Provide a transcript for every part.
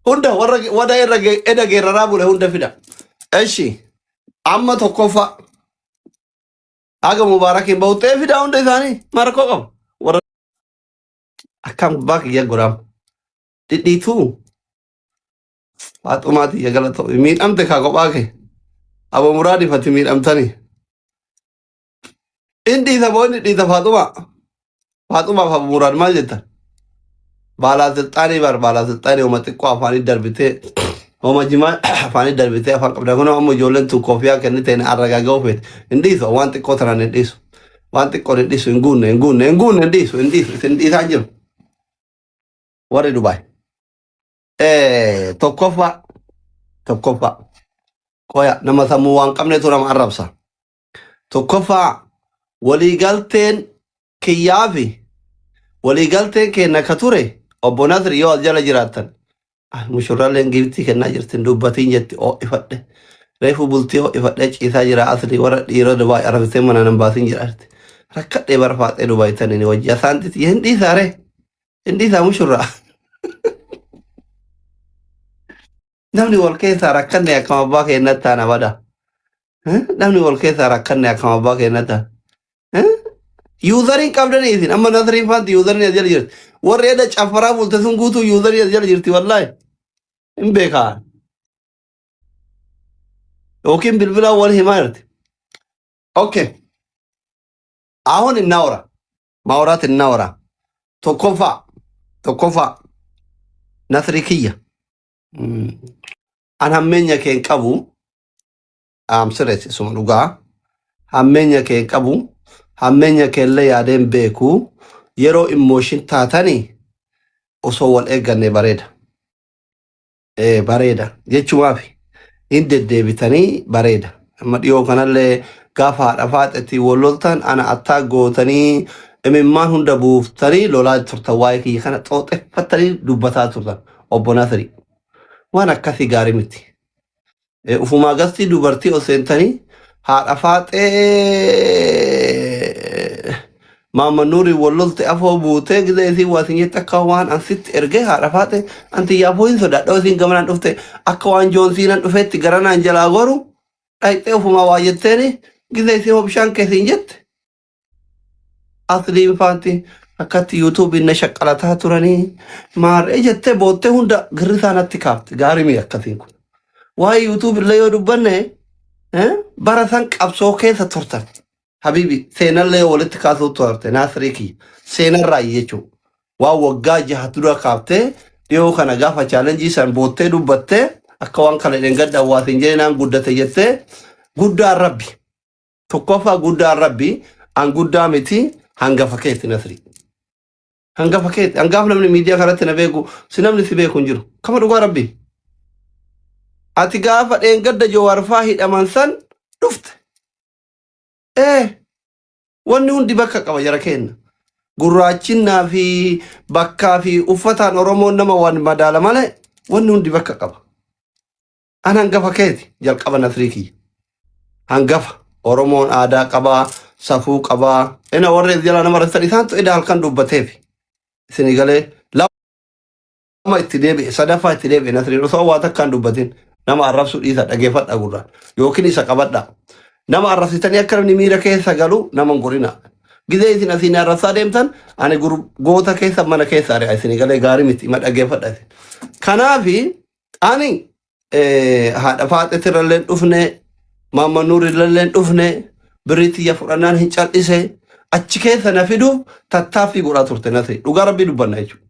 Hunda warra wada irra eda geeraraa bule hunda fida. Eshi amma tokkoffaa haga mubaarakiin bahuttee fida hunda isaanii maal rakkoo qabu. Warra akkam gubbaa kiyya godhaam. Dhidhiituu faaxumaa tiyya galatoo miidhamte kaa kophaa kee. Abo muraadif ati miidhamtanii. In dhiisa moo inni dhiisa faaxumaa? Faaxumaaf Abu Muraad maal jettan? Baalaa silxaanii bar baalaa silxaanii homa xiqqoo afaanii darbitee homa jimaa afaanii darbitee afaan qabda. Kunoo amma ijoolleen tun koofiyaa kennite na arragaaga'uu feeti. Hin dhiisu waan xiqqoo tanaan hin dhiisu. Waan xiqqoon hin dhiisu hin guunne hin guunne hin guunne hin dhiisu hin dhiisu isin dhiisaa hin jiru. Warri Dubaay. Tokkoffaa tokkoffaa qoya nama sammuu waan qabnetu nama arrabsa. Tokkoffaa waliigalteen kiyyaa fi waliigalteen keenna ka ture obbo Nasri yoo as jala jiraattan ah, mushurraalleen giiftii kennaa jirtin dubbatiin jetti ho'ifadhe reefu bultii ho'ifadhee ciisaa jira asli warra dhiira Dubaay arrabsitee mana nan baasin jedhaarti rakkadhee bara faaxee Dubaay taniin wajji asaanti hin dhiisaare hin dhiisaa mushurraa namni wal keessaa rakkanne akkam abbaa keennatti taana bada. Namni wal keessaa rakkanne akkam abbaa keennatti taana. Yuuzariin qabdanii isin amma Nasriin faanti yuuzariin as jala jirti. Warri edda caffaraa bulte sun guutuu yuuzarii as jala jirti wallaahi. Hin beekaa. Yookiin bilbilaan wal himaa jirti. Okay. አሁን እናውራ ማውራት እናውራ tokkoffaa tokkoffaa Nasri kiyya An hammeenya kee hin qabu. Am sirreessi suma dhugaa. Hammeenya kee hin qabu. Hammeenya kee illee yaadee hin beeku. Yeroo immooshin taatanii osoo wal eegganne bareeda. Ee bareeda jechumaaf hin deddeebitanii bareeda. Amma dhiyoo kanallee gaafa haadha faaxetti wal loltan ana attaa gootanii imimmaan hunda buuftanii lolaa turtan waa'ee kiyya kana xooxeffattanii dubbataa turtan obbo Nasrii. Waan akkasii gaarii miti. Ufumaa gastii dubartii ol seentanii haadha faaxee Maamma Nuuriin wal lolte afoo buutee gizee isiin waa isin jette akka waan an sitti ergee haadha faaxee anti yaafoo hin sodaadha isiin gamanaan dhufte akka waan joonsiinan dhufeetti garanaan jalaa goru dhayxee ufumaa waa jetteeni gizee isiin hoo bishaan kee siin jette Asliin faanti akkatti yuutuubiin na shaqqalataa turanii maarree jettee boottee hunda girrisaa natti kaafte gaarii mii akkasiin kun. Waa'ee yuutuub illee yoo dubbanne bara san qabsoo keessa turtan. Habiibi seenallee yoo walitti kaasuu turte naasirii kiyya seenarraa jechuudha. Waan waggaa jaha dura kaaftee dhiyoo kana gaafa chaalenjii san boottee dubbattee akka waan kana dheengadda hawaasiin jedhee naan guddate jettee guddaan rabbi. Tokkoffaa guddaan rabbi an guddaa miti hangafa keeti nasri. Hangafa keeti hangaaf namni miidiyaa kanatti na beeku si namni si beeku hin jiru. Kama dhugaa rabbi. Ati gaafa dheengadda Jawaar faa hidhaman san dhufte. Ee wanni hundi bakka qaba jara keenna. Gurraachinnaa fi bakkaa fi uffataan Oromoon nama waan madaala malee wanni hundi bakka qaba. An hangafa keeti jalqaba Nasrii kiyya. Hangafa Oromoon aadaa qabaa, safuu qabaa. Ina warri jala nama rassan isaantu eda halkan dubbateef. Isin galee lama itti deebi'e sadaffaa itti deebi'e Nasriin osoo waa takkaan dubbatin nama arrabsuu dhiisa dhageeffadha gurraan yookiin isa qabadha. Nama arrabsitanii akka namni miira keessa galu nama hin godhina. Gizee isin asiin arrabsaa deemtan ani goota keessa mana keessa ari'a isin galee gaarii miti ima dhageeffadha isin. Kanaafi Ani haadha faaxeetirrallee hin dhufne, maamma nuurirrallee hin dhufne, birrii tiyya fudhannaan hin cal'ise. Achi keessa na fiduuf tattaaffii godhaa turte Nasri. Dhugaa rabbii dubbanna jechuudha.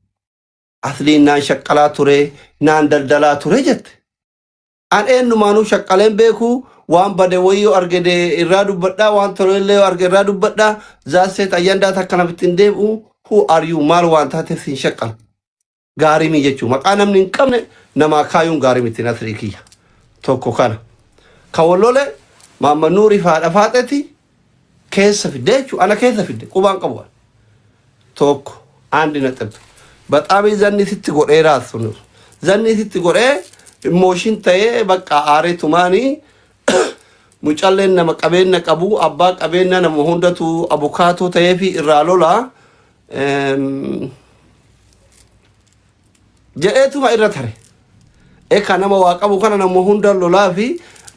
Asliin naan shaqqalaa ture, naan daldalaa ture jette. An eenyumaanuu shaqqaleen beeku waan bade wayii yoo arge irraa dubbadhaa waan tolellee yoo arge irraa dubbadhaa zaasseet ayyandaa takka nafitti hin deebi'u who are you maal waan taateef siin shaqqala. Gaarii mii jechuu maqaa namni hin qabne namaa kaayuun gaarii miti Nasrii kiyya tokko kana ka wal lole Maamma Nuurii fi haadha faaxeti keessa fidde jechuu ana keessa fidde qubaan qabu ani. Tokko andi naxib baxaamii zanni sitti godheeraa sun zanni sitti godhee immooshin ta'ee bakka aaree tumaanii mucalleen nama qabeenya qabu abbaa qabeenya nama hundatu abukaatoo ta'ee fi irraa lolaa jedheetuma irra tare. Eka nama waa qabu kana nama hunda lolaa fi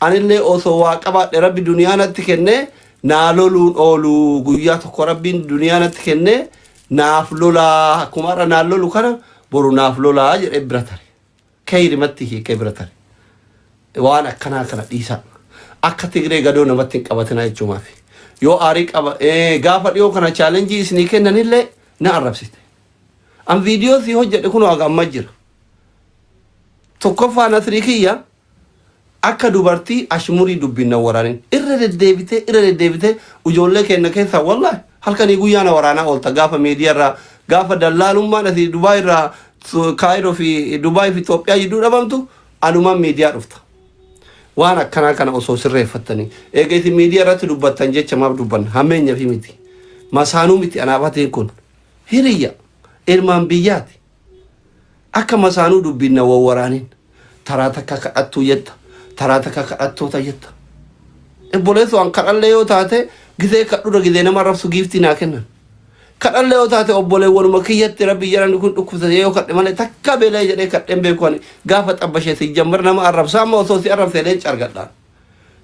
anillee osoo waa qabaadhe rabbi duniyaa natti kennee naa loluun oolu guyyaa tokko rabbiin duniyaa natti kennee naaf lolaa akkuma har'a naan lolu kana boru naaf lolaa jedhee bira tare. Keyrimatti hiikee bira tare. Waan akkanaa kana dhiisaa. Akka Tigree gadoo namatti hin qabatinaa jechuumaafi. Yoo aarii qaba gaafa dhiyoo kana chaalenjii isinii kennanillee na arrabsite. An viidiyoo sii hojjedhe kunoo haga amma jira. Tokkoffaa Nasrii kiyya akka dubartii ashmurii dubbiin na waraanin. Irra deddeebitee irra deddeebitee ijoollee keenya keessaa wallaahi halkanii guyyaa na waraanaa oolta gaafa miidiyaa irraa gaafa dallaalummaan asii Dubaay irraa Kaayiroo fi Dubaay fi Itoophiyaa jidduu dhabamtu anumaan miidiyaa dhufta. Waan akkanaa kana osoo sirreeffattanii eega isin miidiyaa irratti dubbattan jecha maaf dubbanna hammeenya fi miti. Masaanuu miti anaafatiin kun hiriyya ilmaan biyyaati. Akka masaanuu dubbiin na wawwaraanin. Taraa takka kadhattuu jetta. Taraa takka kadhattoota jetta. Obboleessoo an kadhallee yoo taate gizee kadhurra gizee nama arrabsu giiftii naa kennan. Kadhallee yoo taate obboleewwanuma kiyyatti rabbi jedhan kun dhukkubsatee yoo kadhe malee takka beelee jedhee kadheen beeku ani gaafa xabbashee si jammar nama arrabsaa amma osoo si arrabsee leenca argadha.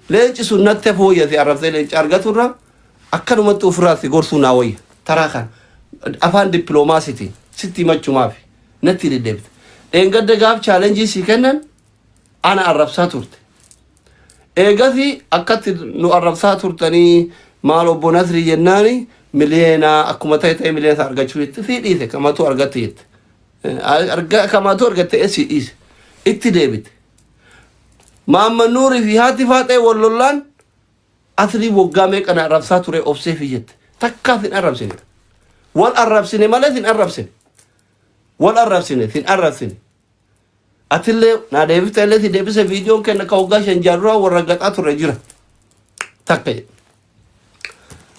Leenci sun natti fooyya si arrabsee leenca argaturra Akkanumatti ofirraa si gorsuu naa wayya. Taraa kana afaan dippiloomaasiitiin sitti himachumaafi natti deddeebite. Dheengadda gaaf chaalenjii sii kennan ana arrabsaa turte. Eegasii akkatti nu arrabsaa turtanii maal obbo Nasrii jennaani miliyoona akkuma ta'e ta'e miliyoona isaa argachuu jette sii dhiise kamatuu argatte jette. Arga kamatuu argatte sii dhiise. Itti deebite. Maamma Nuurii fi haati faaxee wal lollaan Aslii woggaa meeqa na arrabsaa ture obseefi jette. Takkaa sin arrabsine. Wal arrabsine malee sin arrabsine. Wal arrabsine sin arrabsine. Atillee naa deebifte illee si deebise viidiyoon kenna ka waggaa 5 jaarraa warra gaxaa ture jira. Takka jedhe.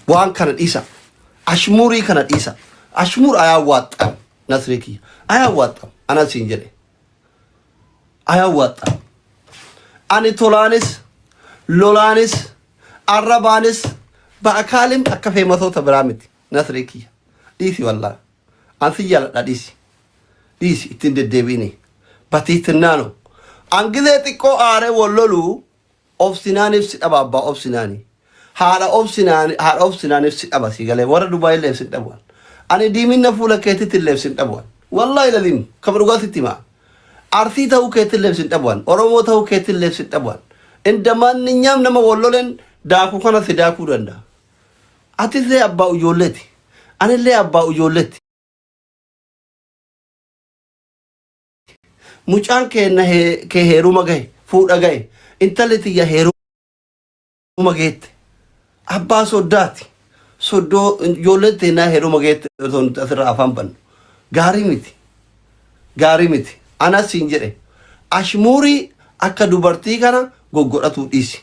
Waan kana dhiisa. Ashmuurii kana dhiisa. Ashmuur ayaawwaaxxam. Nasrii kiyya. Ayaawwaaxxam. Ana siin jedhe. Ayaawwaaxxam. Ani tolaanis, lolaanis, arrabaanis, ba'akaalim akka feematoota biraa miti. Nasrii kiyya. Dhiisi wallaahi. An si jaaladha dhiisi. Dhiisi ittiin deddeebi'ini. Batiitinnaano. An gizee xiqqoo aaree wal loluu obsinaaniif si dhaba abbaa obsinaanii. Haadha obsinaani haadha obsinaaniif si dhaba si galee warra Dubaay illee si dhabu. Ani diiminna fuula keetitti illee si dhabu. Wallaahi laziim kama dhugaa sitti himaa. Arsii ta'uu keetti illee si dhabu. Oromoo ta'uu keetti illee si dhabu. Inda maanninyaam nama wal loleen daakuu kana si daakuu danda'a. Atillee abbaa ijoolleeti. Anillee abbaa ijoolleeti. Mucaan keenna kee heeruma gahe fuudha gahe intalli tiyya heeruma geette. Abbaa soddaati. Soddoo ijoolleen teennaa heeruma geette osoo nuti asirraa afaan bannu. Gaarii miti. Gaarii miti. Anas siin jedhe. Ashmuurii akka dubartii kana goggodhatuu dhiisi.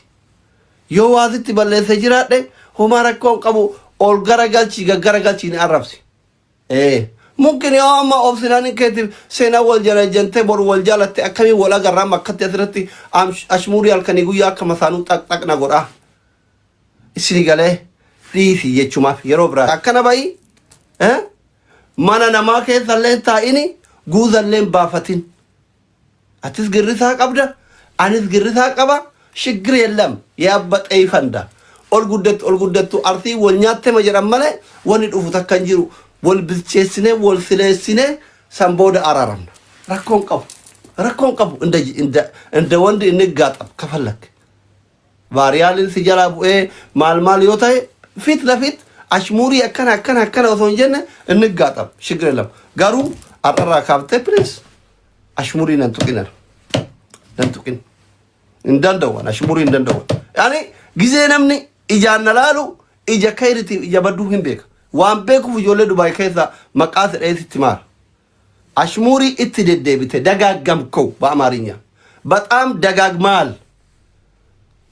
Yoo waa sitti balleesse jiraadhe homaa rakkoo hin qabu ol garagalchii gaggaragalchii ni arrabsi. Ee. Mumkin yoo amma obsinaan keetiif seenaa wal jalajjantee boru wal jaalatte akkamiin wal agarra amma akkatti asirratti ashmuurii halkanii guyyaa akka masaanuu xaq xaq na godhaa. Isinii galee dhiisi jechumaaf yeroo biraa. Akkana bayi mana namaa keessallee taa'ini guuzallee hin baafatin. Atis girrisaa qabda, anis girrisaa qaba, shiggir yellam, yaabba xeeyfanda. Ol guddattu ol guddattu arsii wal nyaattema jedhan malee wanni dhufu takka hin jiru. Wal bilcheessinee wal sileessinee san booda araaramna. Rakkoon qabu. Rakkoon qabu inda inda inda wandi inni gaaxam kafallak. Vaariyaaliin si jalaa bu'ee maal maal yoo ta'e fit lafit ashmuurii akkana akkana akkana osoo hin jenne inni gaaxam shiggir yellam. Garuu har'arraa kaaftee please. Ashmurii nan tuqin ana. Nan tuqin. Hin danda'u ana ashmurii hin danda'u. Yani gizee namni ijaan na laalu ija kayritiif ija badduu hin beeka. Waan beekuuf ijoollee Dubaay keessa maqaa sedhee sitti maara. Ashmurii itti deddeebite dagaaggamkoo በአማርኛ በጣም ደጋግመሃል።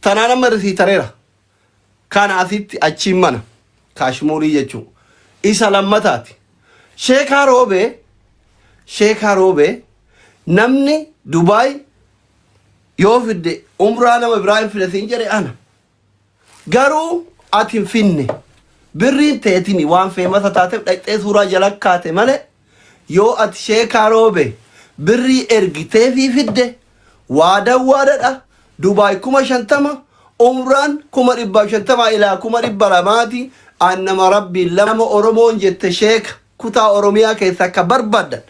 Tanaan amma risiitareera. Kana asitti achiin mana ka ashmuurii jechuun isa lammataati. Sheekaa Roobee Sheekaa Roobee namni Dubaay yoo fidde umraa nama biraa hin fide siin jedhe ana. Garuu ati hin finne. Birriin teetimi waan feemasa taateef dhaqxee suuraa jala kaate malee yoo ati Sheekaa Roobee birrii ergiteefii fidde Waadaan waadadha. Dubaay 50,000, umraan 150,000 ilaa 200,000ti. An nama Rabbiin lama Oromoon jette sheeka kutaa Oromiyaa keessa akka barbaaddan,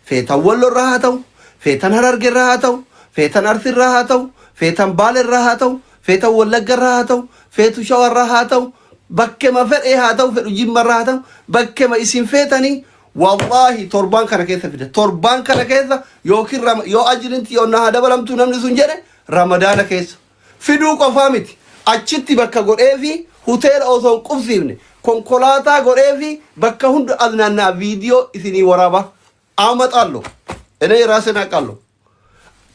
feetan Wallo irraa haa ta'u, feetan Hararge irraa haa ta'u, feetan Arsi irraa haa ta'u, feetan Baale irraa haa ta'u, feetan Wallagga irraa haa ta'u, feetu Shawa irraa haa ta'u, bakkema fedhee haa ta'u, fedhu Jimma irraa haa ta'u, bakkema isin feetanii, wallaahi torbaan kana keessa fida. Torbaan kana keessa yookiin yoo ajiriin tiyya haa dabalamtu namni sun jedhe, Ramadaana keessa fiduu qofaa miti, achitti bakka godhee fi hoteela osoo hin qubsiifne konkolaataa godhee fi bakka hunda as naannaa viidiyoo isinii waraaba አመጣለሁ እኔ ራሴን አውቃለሁ።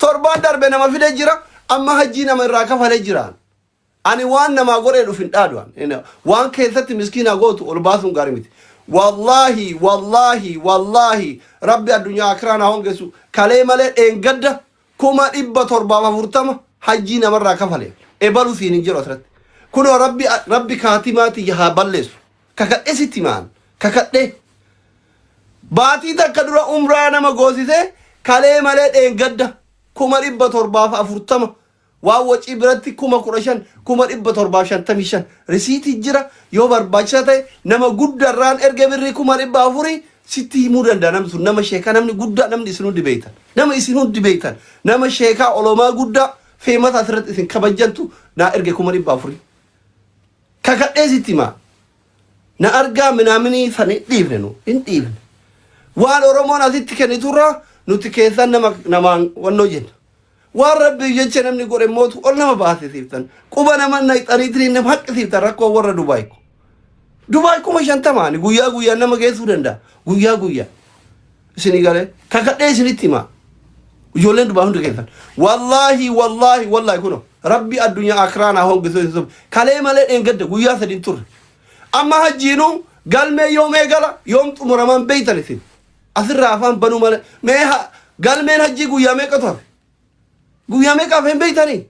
Torbaan darbe nama fide jira. Amma hajjii nama irraa kafale jiraan. Ani waan namaa godhee dhuf hin dhaadu. Waan keessatti miskiina gootu ol baasuun gaarii miti. Wallaahi, wallaahi, wallaahi, Rabbi addunyaa akiraan haa hongessu, kalee malee dheengadda 740,000 hajjii namarraa kafale. Ebalu siin hin jiru asirratti. Kunoo Rabbi, Rabbi kaatimaati haa balleessu. Kakadhee sitti maan kakadhee. Baatii takka dura umraa nama goosise, kalee malee dheengadda 740,000, waan wacii biratti 15,000, 755,000 risiitii jira. Yoo barbaachisaa ta'e nama guddarraan erga birrii 400,000 sitti himuu danda'a. Namni sun nama sheekaa, namni guddaa, namni isin hundi beektan, nama isin hundi beektan, nama sheekaa olomaa guddaa feemata asirratti isin kabajjantu naa erge 400,000. Kakadhee sitti himaa. Na argaa minaaminii san hin dhiifne, nu hin dhiifne. Waan Oromoon asitti kenniturraa nuti keessan nama namaan wannoo jenna. Waan Rabbiif jecha namni godhe mootu ol nama baasisiiftan. Quba nama naqxaniitiin nama haqqisiiftan. Rakkoo warra Dubaay. Dubaay 50,000 guyyaa guyyaan nama geessuu danda'a. Guyyaa guyyaa. Isinii galee kakadhee isinitti himaa. Ijoolleen Dubaay hundi keessan. Wallaahi, wallaahi, wallaahi, kuno Rabbi addunyaa akiraan haa hongisuu hin sobu. Kalee malee dheengadda guyyaa 3 turre. Amma hajjiinuu galmee yoom eegala, yoom xumuraman beeytan isin. Asirraa afaan banuu malee mee galmeen hajjii guyyaa meeqatu hafe? Guyyaa meeqa hafe hin beeytanii?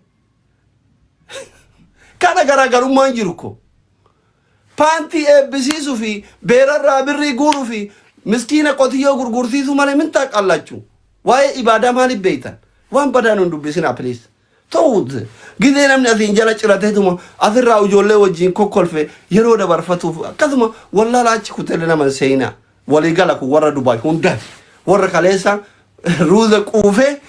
Kana garaagarummaan jiru ko. Paantii eebbisiisuu fi beerarraa birrii guuruu fi miskiina qotiyyoo gurgursiisuu malee min taaqallachu. Waa'ee ibaadaa maaliif beeytan? Waan badaa nun dubbisinaa, please. Ta'uut gizee namni asiin jala cirateetuma asirraa ijoollee wajjin kokkolfe yeroo dabarfatuuf akkasuma wallaala achi kutelee nama hin seenaa. Waliigala kun warra Dubaay hundaati. Warra kaleessa ruuza quufee